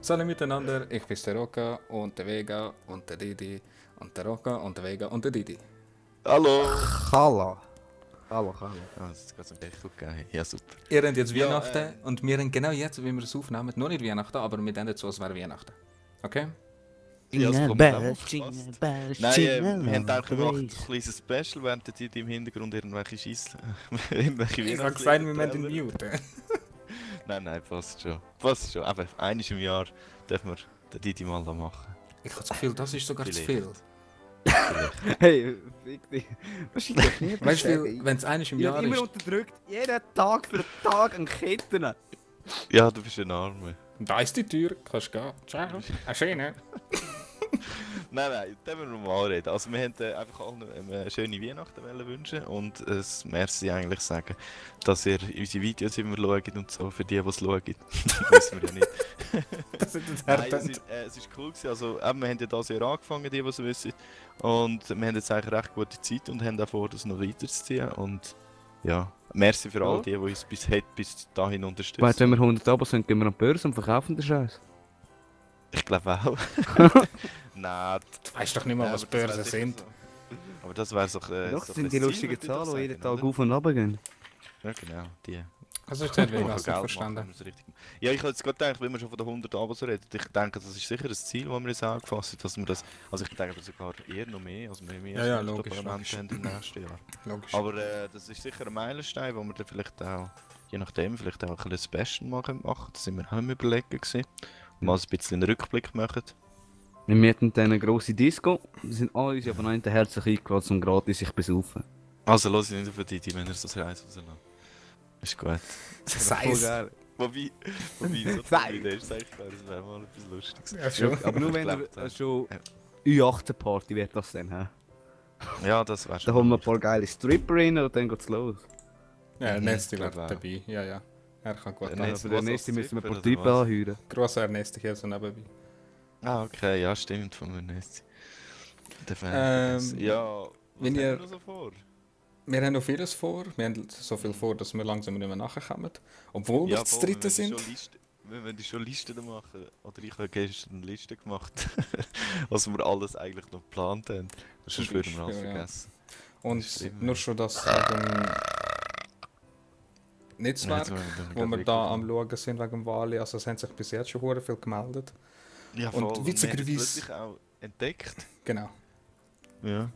Salut miteinander, ich bin der Roca und der Vega und der Didi und der Roca und der Vega und der Didi. Hallo! Hallo. Hallo. Ah, das ist gerade so ein Echo gegeben. Ja, super. Ihr habt jetzt Ja, Weihnachten und wir haben genau jetzt, wie wir es aufnehmen, noch nicht Weihnachten, aber wir tun jetzt so, als wäre Weihnachten. Okay? Ja, das Jingle kommt auch bells, aufgepasst. jingle bells, Nein, jingle wir haben gedacht, wir machen ein bells. kleines Special, während die im Hintergrund irgendwelche Scheiss... irgendwelche Ich habe Weihnachtslieder gesagt, wir müssen trällern. ihn muten. Nein, passt schon. Passt schon. Aber einmal im Jahr dürfen wir den Didi mal da machen. Ich habe das Gefühl, das ist sogar zu Vielleicht. viel. Hey, fick dich. Das ist doch nicht. Weißt du, wenn es eines im Ihr Jahr immer ist, unterdrückt, jeden Tag für Tag an Ketten. Ja, du bist ein Arme. da ist die Tür, kannst gehen. Ciao. Eine schöne. Nein, da müssen wir mal reden. Also wir wollten einfach allen eine schöne Weihnachten wünschen und ein Merci eigentlich sagen, dass ihr unsere Videos immer schaut und so, für die es schauen. Wissen wir ja nicht. Das ist jetzt Nein, härtend. es ist cool gewesen. Also, wir haben ja dieses Jahr angefangen, die es wissen. Und wir haben jetzt eigentlich recht gute Zeit und haben auch vor, das noch weiterzuziehen. Und ja, merci für all die uns bis dahin unterstützen. Weißt du, wenn wir 100 Abos sind, gehen wir an die Börse und verkaufen den Scheiß. Ich glaube auch. Nein, Du weißt doch nicht mal, was aber das wär Börsen sicher sind. so. Aber das wäre so. Doch, so das sind ein die Ziel, lustigen würde ich doch Zahlen, die jeden sagen, Tag oder? auf und runter gehen. Ja, genau, die. Also ich habe Wo man Vegas Geld nicht machen, verstanden. wenn man es richtig macht. Ja, ich habe jetzt gerade gedacht, wenn wir schon von den 100 Abos reden, ich denke, das ist sicher ein Ziel, das wir uns angefasst haben, dass wir das, also ich denke sogar eher noch mehr, also wir haben mehr Ja, als 100 logisch, Abonnenten haben im nächsten Jahr. Logisch. Aber das ist sicher ein Meilenstein, wo wir dann vielleicht auch, je nachdem, vielleicht auch ein bisschen Special machen. Das sind wir auch am Überlegen gewesen. Und mal ein bisschen einen Rückblick machen. Wir mieten dann eine grosse Disco. Wir sind alle unsere Abonnenten herzlich eingeladen, um gratis sich besaufen. Also los ich nicht auf die, wenn ihr das Reis rauslassen. Ist gut. Size. Wobei, so eine Idee ist eigentlich klar, das wäre mal etwas Lustiges. Ja, schon. Aber nur Ich wenn glaub, er schon U18-Party wird das dann, hä? Ja, das wäre Da holen wir ein paar geile Stripper rein und dann geht's los. Ja, Nesti wäre glaub auch. dabei. Ja, ja. Er kann gut Ja, tanzen. Nesti. Für den was nächsten als müssen wir ein paar Stripper, Typen oder was? anheuern. Grosser Ernesti hier so nebenbei. Ah, okay, ja, stimmt, von mir nicht. Der Fan. Ja, was wenn haben ihr- wir noch so vor? Wir haben noch vieles vor. Wir haben so viel vor, dass wir langsam nicht mehr nachkommen. Obwohl wir das dritte sind. Wir wollen schon Listen machen. Oder ich habe gestern eine Liste gemacht, was wir alles eigentlich noch geplant haben. Sonst würden wir alles Ja, ja. vergessen. Und Das ist immer- nur schon das Netzwerk, wo wir da am Schauen sind wegen dem Wahlen. Also es haben sich bis jetzt schon hure viel gemeldet. Ja, und voll. witzigerweise- Wir haben es plötzlich auch entdeckt. Genau. Ja.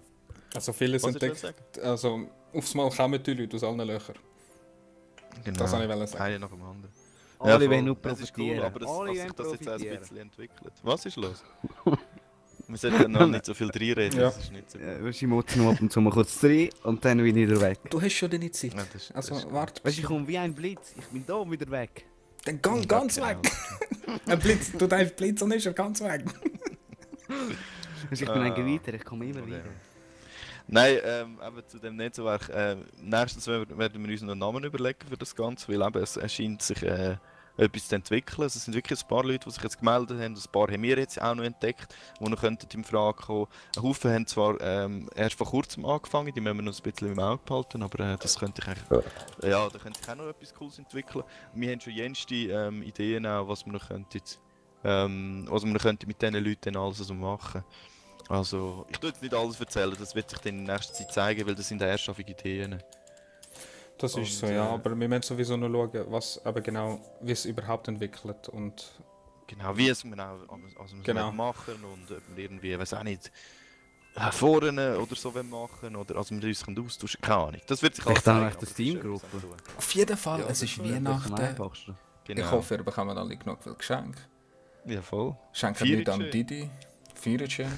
Also vieles Was entdeckt. sagen? Also aufs Mal kommen die Leute aus allen Löchern. Genau. Das wollte ich sagen. Eine nach dem anderen. Alle voll. wollen nur Das ist cool, profitieren. aber das, Alle dass sich wollen das jetzt auch ein profitieren. bisschen entwickelt. Was ist los? Wir sollten noch nicht so viel reinreden, Ja. das ist nicht so gut. Ja, ich muss noch ab und zu mal kurz rein und dann wieder weg. Du hast schon deine Zeit. Ja, das ist- Also das ist- warte, Weißt du, ich komme wie ein Blitz. Ich bin da und wieder weg. dann gang ganz Ja, weg. genau. Ein Blitz, du darfst Blitz und ist er ganz weg. Also ich bin ein Gewitter, ich komme immer Okay. wieder. Nein, eben zu dem Netzwerk. Nächstens werden wir uns noch einen Namen überlegen für das Ganze, weil eben es scheint sich etwas zu entwickeln. Also es sind wirklich ein paar Leute, die sich jetzt gemeldet haben. Ein paar haben wir jetzt auch noch entdeckt, die noch könnten in Frage kommen. Ein Haufen haben zwar erst vor kurzem angefangen, die müssen wir noch ein bisschen im Auge behalten, aber das könnte ich eigentlich... Ja, da könnte ich auch noch etwas Cooles entwickeln. Wir haben schon jenste Ideen auch, was wir noch könnten, was wir noch könnten mit diesen Leuten alles so machen. Also, ich tue jetzt nicht alles erzählen, das wird sich dann in der nächsten Zeit zeigen, weil das sind ernsthafte Ideen. Das Und, ist so, ja. Aber wir müssen sowieso noch schauen, was aber genau, wie es überhaupt entwickelt. Und Genau, wie es wir auch Genau. machen und ob wir irgendwie, weiß auch nicht, vorne oder so machen oder also wir uns austauschen, keine Ahnung. Das wird sich Vielleicht zeigen, auch aber das ist Teamgruppe. etwas am Tun. auf jeden Fall, Ja, es das ist ist Am Weihnachten. einfachsten. Genau. Ich hoffe, ihr bekommt alle genug viel Geschenke. Ja, voll. Schenkt Feiert nicht am schön. Didi. Feiert schön.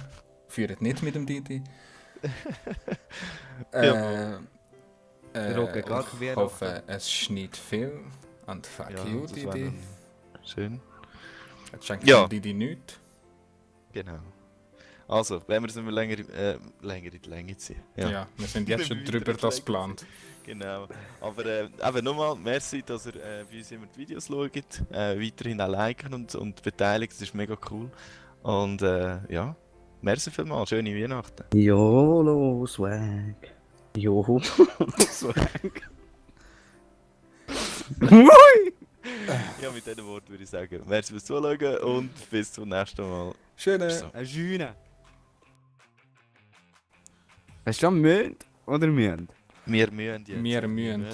Feiert nicht mit dem Didi. Ja, Rocker, gar ich kein Weihnachten. hoffe, es schneit viel. Und fuck Ja, you, das wäre Didi. dann schön. Jetzt schenkt Ja. dem Didi nichts. Genau. Also, wenn wir es immer länger in die Länge ziehen. Ja. Wir sind jetzt schon drüber das geplant. Genau. Aber eben nochmal, merci, dass ihr bei uns immer die Videos schaut, weiterhin auch liken und beteiligt, das ist mega cool. Und ja, merci vielmals, schöne Weihnachten. YOLO Swag. YOLO Swag. Ja, mit diesen Worten würde ich sagen, merci fürs Zuschauen und bis zum nächsten Mal. Schöne. So. Eine Schöne. Hast du schon Münd oder Münd? Wir müssen jetzt. Wir müssen.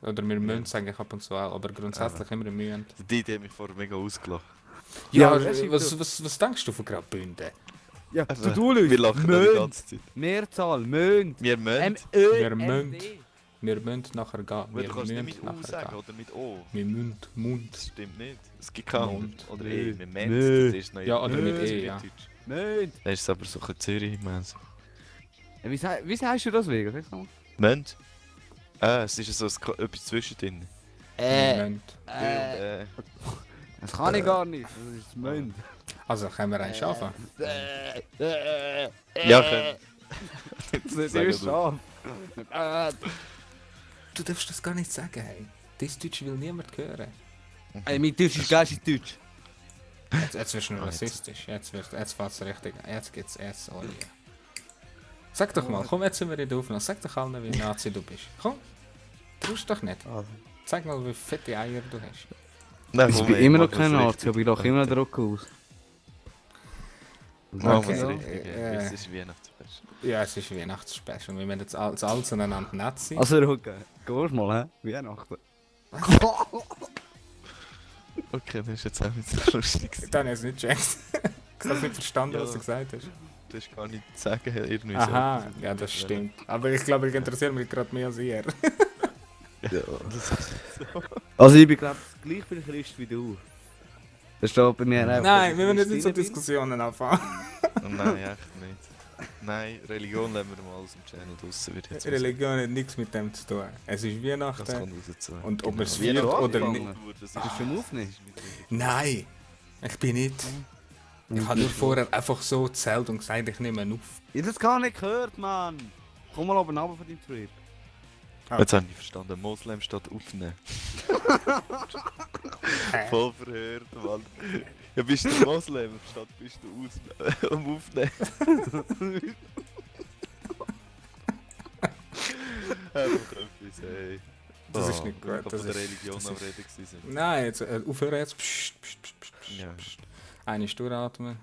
Oder wir müssen es eigentlich ab und zu auch, aber grundsätzlich immer mühen. Die Idee hat mich vorher mega ausgelacht. Ja, Ja, das ist was denkst du von Graubünden? Ja, Also, du Leute. Wir lachen da die ganze Zeit. Mehrzahl, Münd. Wir müssen. Wir müssen. Wir müssen nachher gehen. Aber Wir du kannst nicht mit müssen U nachher sagen gehen. oder mit O. Wir müssen. Mund. Das stimmt nicht. Es gibt keinen Mund. Oder Nö. E. Wir müssen. Nö. Das ist noch Ja, oder mit das ist E, ja. Deutsch. Münd. Das ist aber so ein Zürich-mäßig. Wie sagst du das, Vega? Sag's nochmal. Münd? Es ist so etwas zwischendrin. Wir müssen. Das kann ich gar nicht. Das ist Münd. Also können wir eins schaffen. Ja, können. Das ist Sag immer du. scharf. Du darfst das gar nicht sagen, hey. Das Deutsch will niemand hören. Ey, mein Deutsch ist geil, ist Deutsch. Jetzt wirst du nur rassistisch. Jetzt fährt's richtig. Jetzt geht's erst an. Sag doch mal, komm, jetzt sind wir in der Aufnahme. Sag doch allen, wie Nazi du bist. Komm, traust doch nicht. Zeig mal, wie fette Eier du hast. Nein, Ich komm, bin ey, immer mach noch kein das Nazi, richtig. aber ich lache immer noch Druck aus. Mach Okay. das richtig. Äh. Es ist Weihnachtsfest. Ja, es ist Weihnachtsspecial. Wir müssen jetzt alles aneinander nett sein. Also, okay. Gehst mal, hä? Weihnachten. Okay, das ist jetzt auch nicht so lustig. Dann hast du es nicht gecheckt. Ich habe nicht verstanden, Ja. was du gesagt hast. Das ist gar nicht zu sagen, irgendwie Aha, so. ja, das stimmt. Aber ich glaube, ich interessiere mich gerade mehr als ihr. Ja, das ist so. Also, ich bin, glaube ich, gleich viel Christ wie du. Das steht bei mir einfach. Nein, wir müssen jetzt nicht so Christine bin. Diskussionen anfangen. Oh, nein, echt nicht. Nein, Religion lassen wir mal aus dem Channel draussen, würde ich jetzt mal sagen. Religion hat nichts mit dem zu tun. Es ist Das Weihnachten. kommt raus dazu. Und ob man es Genau. feiert Wie oder angefangen? nicht. Das Bist du schon aufnehmen? Nein, ich bin nicht. Ich habe nur vorher einfach so erzählt und gesagt, ich nehme ihn auf. Ich hab das gar nicht gehört, Mann. Komm mal oben runter von deinem Trip. Jetzt habe ich verstanden, Moslem statt aufnehmen. Voll verhört, Mann. Ja, bist du Moslem statt bist du am Aufnehmen. Einfach etwas, ey. Das ist nicht gut, Ich das von der ist- Religion das am ist- Reden gewesen. Nein, jetzt aufhören jetzt. Psst, psst, psst, psst, Ja. psst. Eine durchatmen.